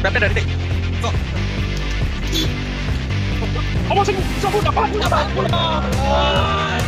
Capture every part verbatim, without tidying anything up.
Rapid, rapid. Go. Amar Sing Tisso murda bad, murda bad, murda bad.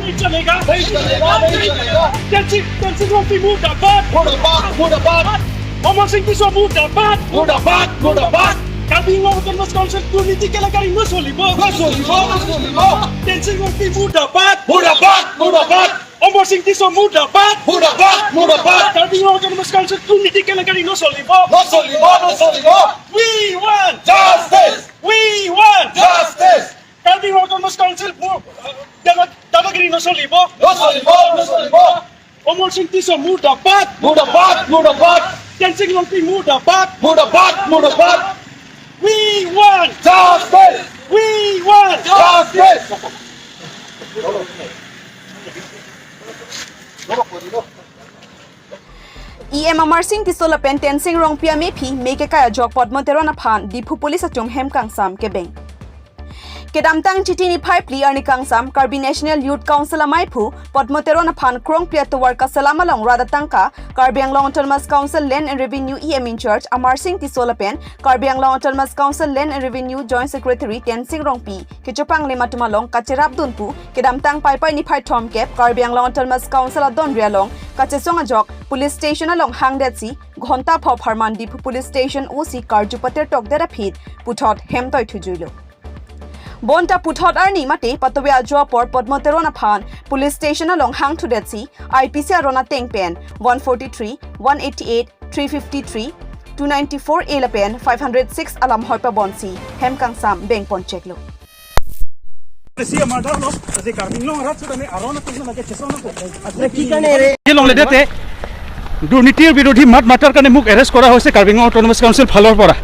नहीं चलेगा, नहीं चलेगा, नहीं चलेगा। Tensing, Tensing Rongpi murda bad, murda bad, murda bad. Amar Sing Tisso murda bad, murda bad, murda bad. Karbi Anglong Autonomous Council দুর্নীতি কেলেংকাৰী নচলিব, নচলিব, নচলিব। Tensing Rongpi murda bad, murda bad, murda bad। Amar Sing Tisso murda bad, murda bad, murda bad। Karbi Anglong Autonomous Council দুর্নীতি কেলেংকাৰী নচলিব, নচলিব, নচলিব। We want justice, we want justice। Karbi Anglong Autonomous Council dadagiri নচলিব, নচলিব, নচলিব। Amar Sing Tisso murda bad, murda bad, murda bad। Tensing Rongpi murda bad, murda bad, murda bad। We want justice, we want justice। E M Amar Sing Tisso lapen Tensing Rongpi amephi me kekai ajok Padma Teron aphan Diphu Police atum hem kangsam kebeng. Kedamtang Chiti niphai phli arni kangsam Karbi National Youth Council amaiphu Padma Teron aphan Krongpli atovar kaselam along rat atangka Karbi Anglong Autonomous Council Land and Revenue E M in charge Amar Sing Tisso lapen Karbi Anglong Autonomous Council Land and Revenue Joint Secretary Tensing Rongpi kechopang lem atum along kacherapdun pu kedamtang Paipai niphai thomkep Karbi Anglong Autonomous Council adonri along kachesong ajok police station along hangdetsi ghonta pho apharman Diphu Police Station O C karju patir tokdet aphi puthot hem toi thujuilo. Bonta puthot arni mate patovi ajo apor Padma Teron aphan police station along hangthudetsi I P C aron ateng pen one forty-three, one eighty-eight, three fifty-three, two ninety-four A lapen five hundred six alam hoi pabonsi hem kangsam bengpon cheklo. বেছি আমাৰ ধৰক যে কাৰ্বি আংলং আৰক্ষী মানে আৰণ আছে, লাগে চেচন আছে। কি কাৰণে ৰে? এই লংলেডতে দুৰ্নীতিৰ বিৰোধী মাত মাতাৰ কাৰণে মোক এৰেষ্ট কৰা হৈছে কাৰ্বি আংলং অট'নমাছ কাউন্সিল ফালৰ পৰা।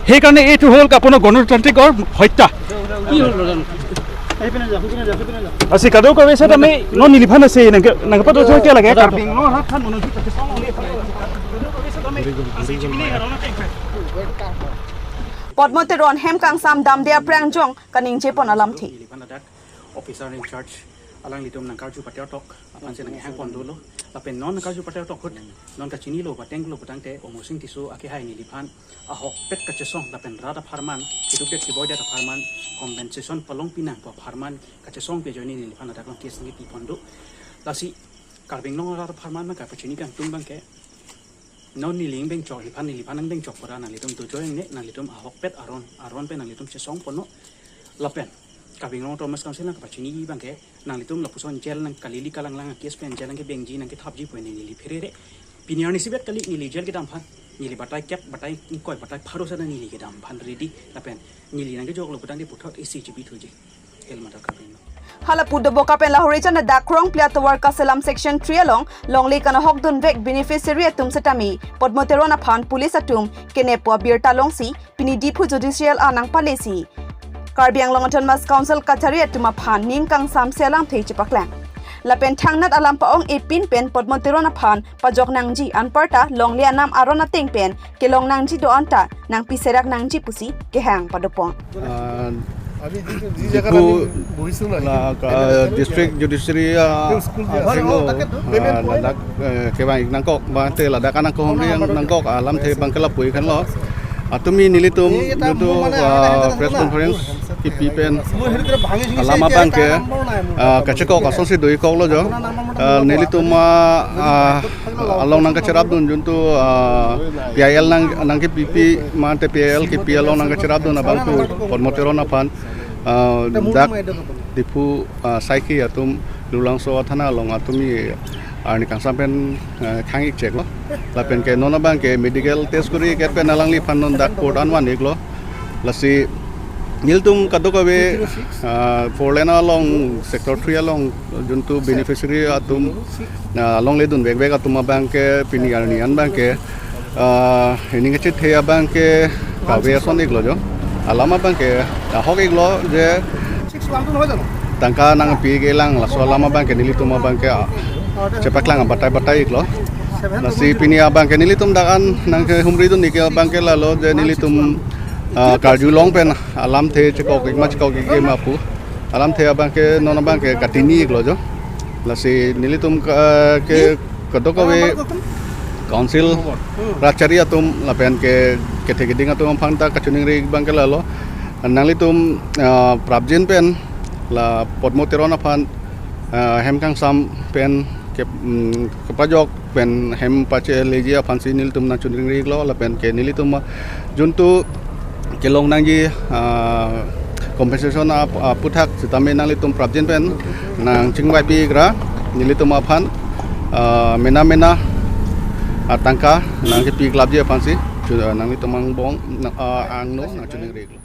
সেইকাৰণে এইটো হ'ল আপোনাৰ গণতান্ত্ৰিকৰ হত্যা। কি হ'ল দাদা? Asi kadokave sa tame non niliphan ase nang nangpado jo kya lage? Karbi Anglong arat aphan monojit ake song ole. Padma Teron hem kangsam damde aphrang jong kaningjepon alamthe. Niliphan ladak officer in charge alanglitum nangkarju patir tok aphan si nanghangpon dolo. Lapen non nangkarju patir tok ahut non kachinilo, batenglo putangte Amar Sing Tisso akehai neliphan ahokpet kachesong lapen rat apharman, kidukdet kiboidet apharman, compensation palongpi nangpo apharman kachesong pi ajoine neliphan ladak along case nangkipipon do. Lasi Karbi Anglong arat apharman nangkapachini kangtung abangke, non neli angbeng chok, neliphan neliphan angbeng chok pura nanglitum dojoi angne, nanglitum ahokpet aron, aron pen nanglitum chesongponnon. Lapen Karbi Anglong Autonomous Council nangkapachini abangke, nanglitum lapuson jail nangkalili kalanglang case pen jail nangkebengji nangkethapji pu neli pherere. Pini arni isibet kali neli jail kedam aphan, neli batai kep, batai ingkoi, batai pharo seta neli kedam aphan ready. Lapen neli nangkejoklo putangte puthot isi G B thuji. Hel mata Karbi Anglong. Hala pu doboka pen lahore chana dak Krongpli atovar kaselam section three along longle kanahokdunvek beneficiary atum setame Padma Teron aphan police atum kenepo abirta longsi pini Diphu judicial anang palesi Karbi Anglong Autonomous Council kachari atum aphan ning kangsam selang thei chepaklang. Lapen thangnat alam pa-ong epin pen Padma Teron aphan pajok nangji anparta longle anam aron ateng pen kelong nangji do-an ta nangpi serak nangji pusi kehang padopon. Ah, Diphu la ka district judiciary, ah, asing lo, ah, ladak, eh, kevang-ik nangkok, bangte ladak anang kehumri nangkok alamthe abangke lapu-ik henlo. Atumi nelitum itu, ah, press conference kipi pen alam abangke, ah, kachekok asonsi do-ik koklo jo. Ah, nelitum, ah, ah, along nangkacherapdun juntu, ah, P I L nang, nangkepipi, mate P I L kipi along nangkacherapdun abang pu Padma Teron aphan, ah, dak Diphu, ah, saiki atum Lulangso athana along atumi arni kangsam pen, ah, khang-ik cheklo. Lapen ke non abangke medical test kori-ik pen alangliphan non dak court an van-iklo. Lasi nelitum kadokave, ah, four lane along, sector three along juntu beneficiary atum, ah, longledunvekvek atum abangke pini arni an abangke, ah, ining kachethe abangke kave ason-iklo jo. Alam abangke ahok-iklo je tangka nangpi kelang, laso alam abangke nelitum abangke, ah, chepaklang batai batai-iklo. Lasi pini abangke nelitum dak an nangkehumridun-ik abangke lalo je nelitum, ah, karjulong pen alamthe chekok-ik ma chekok-ik ma pu. Alamthe abang ke non abang ke katini iklo jo. Lasi nelitum ka, ke kadokave council rachari atum lapen ke kethe keding atum aphan ta kachiningri abang ke lalo. Nanglitum, ah, prapjin pen la Padma Teron aphan, ah, hem kangsam pen ke, mm, kepajok pen hem pacheleji aphansi nelitum nangchiningri iklo lapen ke nelitum, ah, juntu kelong nangji, ah, compensation ap-, aphuthak sitame nanglitum prapjin pen nangchingvaipi ikra nelitum aphan, ah, mena mena atangka nangkepi iklapji aphansi chu-, nanglitum angbong na-, ah, angno nangchiningri iklo.